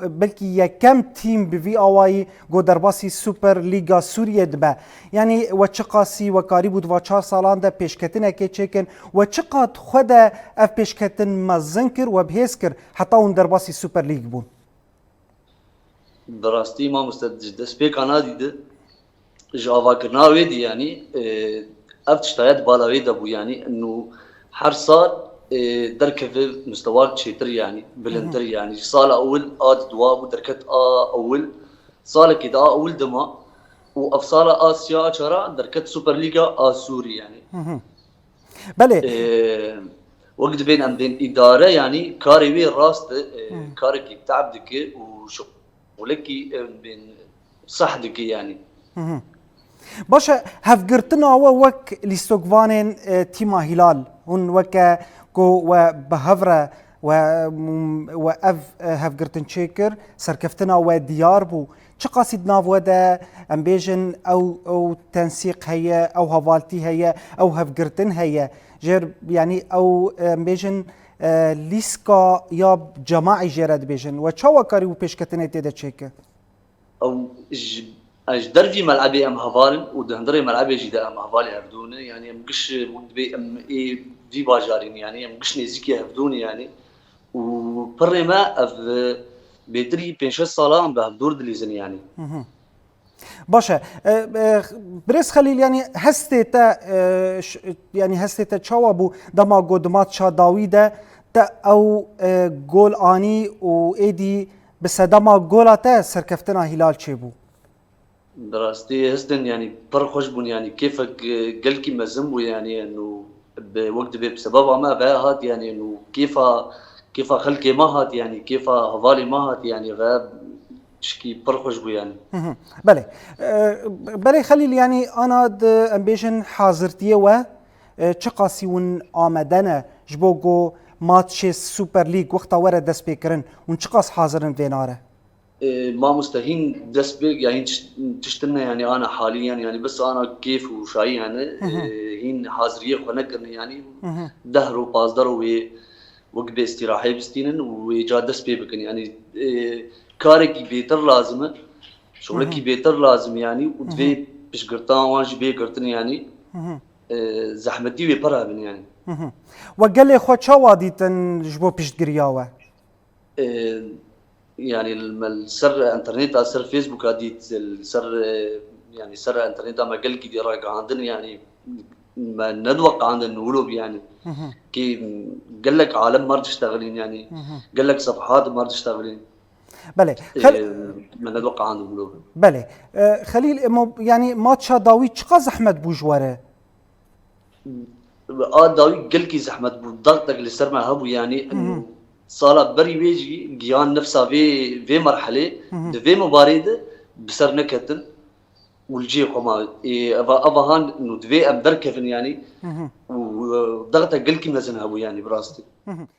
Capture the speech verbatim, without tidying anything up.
belkî yekem tîm bi vî awayî ku derbasî Super Lîga Sûriyê dibe. Yanî we çiqasî we karîbû di va çar salan de pêşketinekê çêkin, we çiqat xwe de ev pêşketin mezin kir, we bi hêz kir heta hûn derbasî Super Lîg bûn? Bi rastî mamoste, ji destpêka nadî de, ji avakirina wê dî, yanî, e, ev tişta ye di bala wê de bû, yanî, nû her sal, e, derkeve mistewak çêtir, yanî, bilintir, yanî, ji sala ewil a diduwa bû, derket a ewil, salekê di a ewil de ma û ev sala a siya a çara derket Super Lîga a Sûrî, yanî. Belê. Wek dibên em bên îdare, yanî karê wê rast e, karekî te'b dike û şixulekî em bên seh dike, yanî. Baş e, hevgirtina we wek lîstokvanên, e, tîma Hîlal, hûn weke ku we bi hev re we, we ev, e, hevgirtin çêkir, serkeftina we diyar bû. Çiqasî di nav we de, em bêjin, ew, ew tensîq heye, ew hevaltî heye, ew hevgirtin heye. Jêr, yanî ew, em bêjin, e, lîska ya cemaî jê re dibêjin. We çawa karî û pêşketinê tê de çêkir? Ew ji, ji dervî melebê em heval in û di hundirê melebê jî de em hevalê hevdû ne. Yanî em giş wek dibê em ê vî bajarî ne, yanî em giş nêzîkî hevdû ne, yanî. Û pirrê me ev, e, bêtirî pênc şeş sala em bi hevdûr dilîzin, yanî. Baş e. E, e, Birêz Xelîl, yanî hestê te, e, ş-, yanî hestê te çawa bû dema ku di matça dawî de te ew, e, gol anî û êdî bi sedema gola te serkeftina Hîlal çêbû? Bi rastî hestin, yanî pir xweş bûn, yanî kêfek, e, gelkî mezin bû, yanî û bi wek dibê bi sebeba me ve hat, yanî û kêfa, kêfa xelkê me hat, yanî kêfa hevalê me hat, yanî ve tişkî pir xweş bû, yanî. Belê. E, belê Xelîl, yanî ana di, em bêjin hazirtiyê we, e, çiqasî hûn amade ne ji bo ku matçê Super League wexta we re dest pê kirin, hûn çiqas hazir in vê nare? E, mamoste, hîn dest pê, ya hîn tiş-, tiştin ne, yanî ana haliyen, yanî bes ana kêf û şayî, yanî, e, hîn haziriyê xwe nekirine, yanî deh ro, pazdeh ro wê wek bê îstîrahê bistînin û wê ca dest pê bikin. Yanî, e, karekî bêtir lazim e, şolekî bêtir lazim, yanî, û divê piştgirtan wan jî bê girtin, yanî, e, zehmetî wê pir hebin, yanî. We gelê xwe çawa dîtin ji bo piştgiriya we? E, yanî me li ser interneta, ser Facebooka dît, li ser, e, yanî ser interneta me gelkî dî ragihandin, yanî me nediweqandin wilo bî, yanî kê gelek alem mar diştexilîn, yanî gelek sefhat mar diştexilîn. Belê. E, me nediweqandin wilo bî. Belê. E, Xelîl, e, mo-, yanî matça dawî çiqas zehmet bû ji we re? A dawî gelkî zehmet bû. Dextek li ser me hebû, yanî sala berî wê jî giyan nefsa vê, vê merhelê di vê mibarê de bi ser neketin û li cihê xwe ma. Ê, eva, eva han nû divê em derkevin, yanî û, e, dextek gelkî mezin hebû, yanî bi rastî.